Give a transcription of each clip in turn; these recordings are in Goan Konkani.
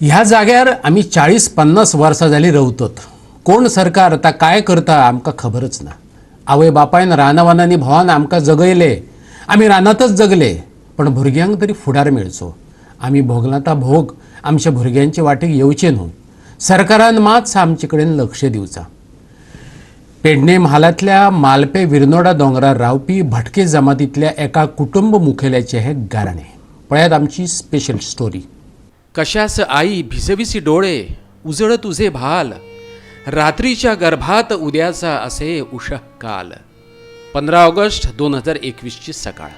ह्या जाग्यार आमी 40-50 वर्सां जालीं रवतात. कोण सरकार आतां काय करता आमकां खबरच ना. आवय बापायन रानावनांनी भोंवन आमकां जगयले, आमी रानांतच जगले, पण भुरग्यांक तरी फुडार मेळचो. आमी भोगला ता भोग आमच्या भुरग्यांचे वाटेक येवचे न्हू. सरकारान मातसो आमचे कडेन लक्ष दिवचा. पेडणे म्हालांतल्या मालपे विरनोडा दोंगरार रावपी भटके जमातींतल्या एका कुटुंब मुखेल्याचें हें गाराणें. पळयात आमची स्पेशल स्टोरी. कशास आई भिजविसी डोळे, उजळ तुझे भाल, रात्रीच्या गर्भात उद्याचा असे उषः काल. 15 ऑगस्ट 2021ची सकाळ.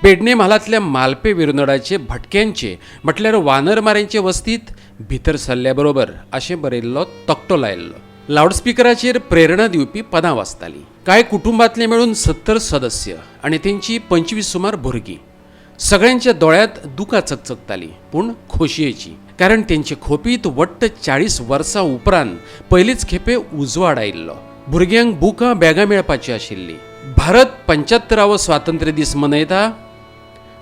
पेडणे म्हालांतल्या मालपे विरनोडाचे भटक्यांचे म्हटल्यार वानरमाऱ्यांचे वस्तीत भितर सरल्या बरोबर अशें बरयल्लो तकटो लायल्लो. लावडस्पिकराचेर प्रेरणा दिवपी पदां वाजतालीं. कांय कुटुंबांतले मेळून 70 सदस्य आनी तेंची 25 सुमार भुरगीं. सगळ्यांच्या दोळ्यांत दुकां चकचकतालीं, पूण खोशयेची, कारण तेंचे खोपीत वट्ट 40 वर्सां उपरांत पयलीच खेपे उजवाड आयिल्लो. भुरग्यांक बुकां बॅगां मेळपाची आशिल्लीं. भारत 75वो स्वातंत्र्य दीस मनयता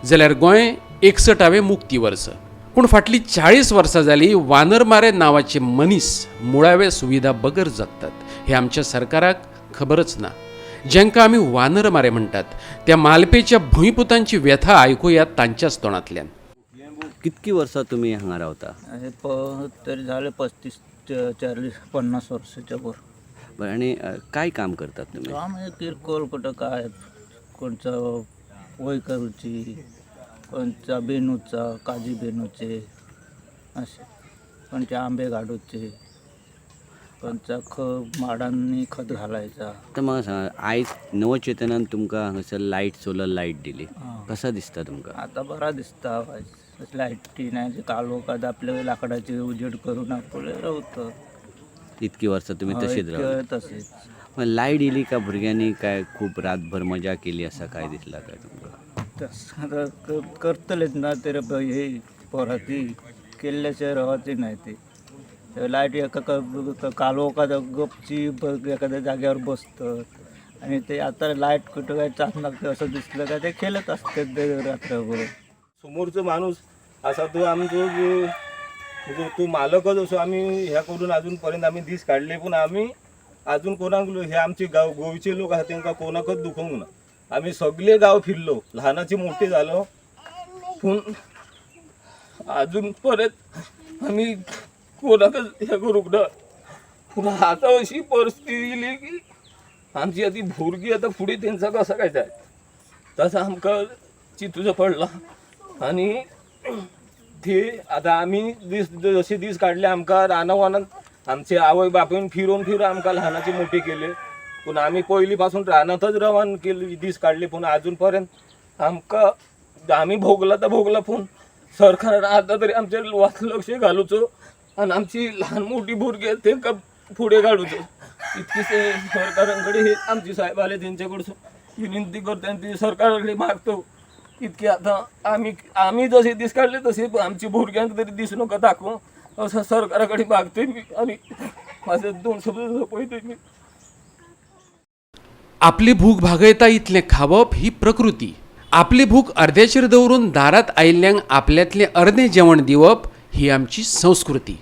जाल्यार गोंय 61वें मुक्ती वर्स. पूण फाटलीं 40 वर्सां जालीं वानरमारे नांवाचे मनीस मुळावे सुविधा बगर जगतात हें आमच्या सरकाराक खबरच ना. जांकां आमी वानरमारे म्हणटात त्या मालपेच्या भुंयपुतांची व्यथा आयकुया तांच्याच तोंडांतल्यान. कितकी वर्सां तुमी हांगा रावता? हे तरी झाले 35 40 50 वर्षाच्या वर. बरें, आनी काय काम करतात तुमी? काम हे किरकोळ, कुठं काय, कोणचं वय करूची, कोणचा बेनूचा, काजी बेनूचे असे, कोणचे आंबे काढूचे, कोणचा माडांनी खत घालायचा. आतां म्हाका सांगा, आयज नवचेतनान तुमकां हांगासर लायट, सोलर लायट दिली, कसा दिसता तुमकां? आता बरा दिसता. लायटी नाही, कालोखात आपल्या लाकडाची उजेड करून आपले रावतं. इतकी वर्सां तुमी तशीच रावता? तसेच. मग लायट येयली का भुरग्यांनी काय खूब रातभर मजा केली आसा काय दिसला काय तुमकां? तसं आता करतलेच ना ते रे, हे पोराती केल्ल्याशिवाय रावाची नाही. ते ते लायट एका कालोखात गपची एखाद्या जाग्यावर बसतात आणि ते आता लायट कुठं काय चालणार असं दिसलं का ते खेळत असतात ते रात्रभर. समोरचो माणूस असा तो आमचो जो तो मालकच असो आमी ह्या करून अजून पर्यंत आमी दीस काडले, पूण आमी अजून कोणाक हे आमचे गांव गोंयचे लोक आसा तेंकां कोणाकच दुखोवंक ना. आमी सगळे गांव फिरलो, ल्हानाचे मोठे जालो, पूण अजून परत आमी कोणाकच हे करूंक ना. पूण आतां अशी परिस्थिती येयली की आमची आतां भुरगीं आतां फुडें तेंचा कसा काय जाय तसं आमकां चिंतूचो पडला. आनी ते आतां आमी दीस जशे दीस काडले आमकां रानां वनांत आमचे आवय बापूयन फिरोवन फिरोवन आमकां ल्हानाचे मोठे केले, पूण आमी पयलीं पासून रानांतच रावन केले दीस काडले. पूण आजून पर्यंत आमकां आमी भोगला तर भोगला, पूण सरकारान आतां तरी आमचेर लक्ष घालुचो आनी आमची ल्हान मोठी भुरगीं आहा तेंकां फुडें काडुचो. इतकीच सरकारां कडेन हे आमची सायब आले तेंचे कडसून विनंती करता आनी ती सरकारा कडेन मागतो इतके आतां आमी आमी जशे दीस काडले तशे आमच्या भुरग्यांक तरी दीस नाका दाखोवं असं सरकारा कडेन मागतोय मी आनी म्हाजे दोन शब्द सोंपयतय मी. आपली भूक भागयता इतलें खावप ही प्रकृती. आपली भूक अर्द्याचेर दवरून दारात आयिल्ल्यांक आपल्यांतलें अर्दें जेवण दिवप ही आमची संस्कृती.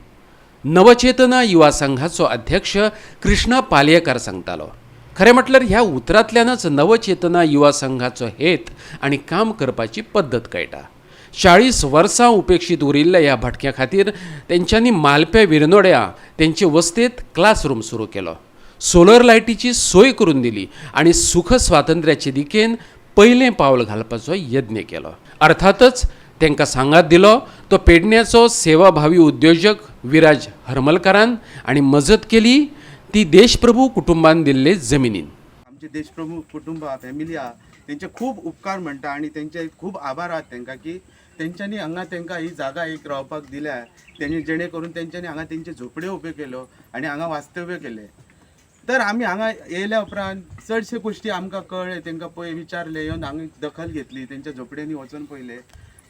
नवचेतना युवा संघाचो अध्यक्ष कृष्णा पालयेकार सांगतालो. खरें म्हटल्यार ह्या उतरांतल्यानच नवचेतना युवा संघाचो हेत आनी काम करपाची पद्दत कळटा. 40 वर्सां उपेक्षीत उरिल्ल्या ह्या भटक्या खातीर तेंच्यांनी मालप्या विरनोड्या तेंचे वस्तेत क्लासरूम सुरू केलो, सोलर लायटीची सोय करून दिली आनी सुख स्वातंत्र्याचे दिकेन पयलें पावल घालपाचो यत्न केलो. अर्थातच तांकां सांगात दिलो तो पेडण्याचो सेवाभावी उद्योजक विराज हरमलकारान आनी मजत केली ती देशप्रभू कुटुंबान दिल्ले जमिनीन. आमचे देशप्रमुख कुटुंब आहा, फॅमिली आहा, तेंचे खूब उपकार म्हणटा आनी तेंचे खूब आभार आहात तेंकां की तेंच्यांनी हांगा तेंकां ही जागा एक रावपाक दिल्या तेणी, जेणे करून तेंच्यांनी हांगा तेंचे झोपड्यो उब्यो केल्यो आनी हांगा वास्तव्य केलें. तर आमी हांगा येयल्या उपरांत चडशे गोश्टी आमकां कळ्ळे, तेंकां पळय विचारले, येवन हांगा दखल घेतली, तेंच्या झोपड्यांनी वचून पळयलें.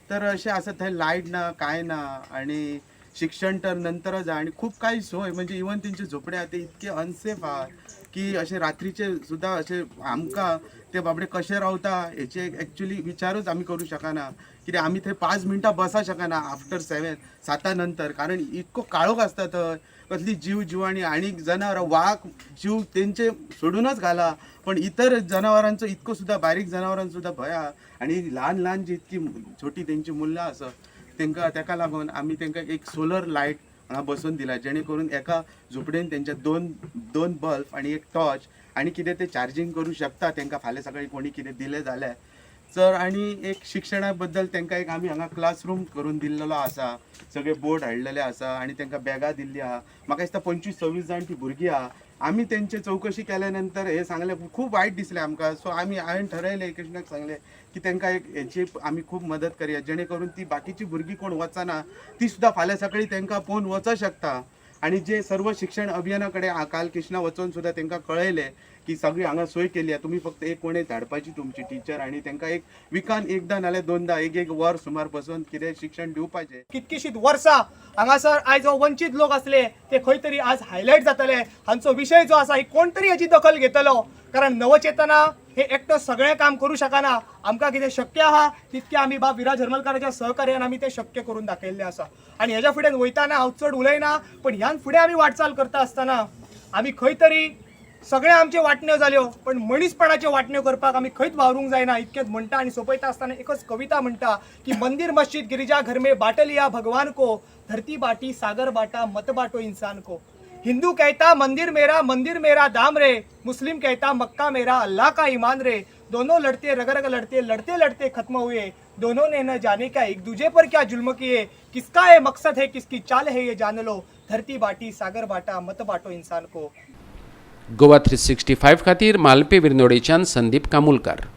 तर अशें आसा, थंय लायट ना, कांय ना आनी शिक्षण तर नंतरच आहा आनी खूब कांय सोय, म्हणजे इवन तेंचे झोपडे आहा ते इतके अनसेफ आहा की अशें रात्रीचे सुद्दां अशें आमकां ते बाबडे कशे रावता हेचे एक्चुली विचारूच आमी करूं शकना. कित्याक आमी थंय 5 मिनटां बसा शकना आफ्टर 7 साता नंतर, कारण इतको काळोख आसता थंय, कसली जीव जिवाणी आनी जनावरां, वाग शिव तेंचे सोडूनच घाला, पण इतर जनावरांचो इतको सुद्दां बारीक जनावरांचो सुद्दां भंय आहा. आनी ल्हान ल्हान जी इतकी छोटी तेंची मुल्यां आसा तेंकां, तेका लागून आमी तेंकां एक सोलर लायट हांगा बसोवन दिला, जेणे करून एका झोपडेन तेंच्या दोन बल्ब आनी एक टॉर्च आनी कितें ते चार्जींग करूं शकता तेंकां फाल्यां सकाळीं कोणी कितें दिलें जाल्यार सर. आनी एक शिक्षणा बद्दल तेंकां एक आमी हांगा क्लासरूम करून दिल्लेलो आसा, सगळे बोर्ड हाडलेले आसा आनी तेंकां बॅगां दिल्ली आहा. म्हाका दिसता 25-26 जाण ती भुरगीं आहा. आमी तेंचे चवकशी केल्या नंतर हे सांगलें, खूब वायट दिसलें आमकां. सो आमी हांवें ठरयलें, कृष्णाक सांगलें की तेंकां एक हेची आमी खूब मदत करया, जेणे करून ती बाकीची भुरगीं कोण वचना ती सुद्दां फाल्यां सकाळीं तेंकां पळोवन वचोंक शकता. आनी जे सर्व शिक्षण अभियाना कडेन काल कृष्णा वचोन सुद्दां तेंकां कळयलें की सगळी हांगा सोय केली आहा, तुमी फक्त एक कोणें धाडपाची तुमची टिचर आनी तेंकां एक विकान एकदां नाल्यार दोनदां एक एक वर सुमार बसोवन कितें शिक्षण दिवपाचें. कितकीशीच वर्सां हांगासर आयज हो वंचीत लोक आसले ते खंय तरी आज हायलायट जातले. हांचो विशय जो आसा ही कोण तरी हेजी दखल घेतलो, कारण नवचेतना हे एकटो सगळें काम करूं शकना. आमकां कितें शक्य आहा तितकें आमी बाब विराज हरमलकाराच्या सहकार्यान आमी तें शक्य करून दाखयल्लें आसा. आनी हेज्या फुडें वयताना हांव चड उलयना, पण ह्यान फुडें आमी वाटचाल करता आसतना आमी खंय तरी सगळें आमच्यो वांटण्यो जाल्यो, पण मनीसपणाच्यो वांटण्यो करपाक आमी खंयच वावरूंक जायना इतकेंच म्हणटा. आनी सोंपयता आसतना एकच कविता म्हणटा की मंदिर मस्जिद गिरिजा घर में बाट लिया भगवान को, धरती बाटी सागर बाटा मत बाटो इंसान को. हिंदू कहता मंदिर मेरा दाम रे, मुस्लिम कहता मक्का मेरा अल्लाह का ईमान रे. दोनों लड़ते रग रग लड़ते लड़ते लड़ते खत्म हुए, दोनों ने न जाने क्या एक दूजे पर क्या जुल्म किए. किसका ये मकसद है किसकी चाल है ये जान लो, धरती बाटी सागर बाटा मत बाटो इंसान को. गोवा 365 खातीर मालपे विर्नोडेच्यान संदीप कामुलकार.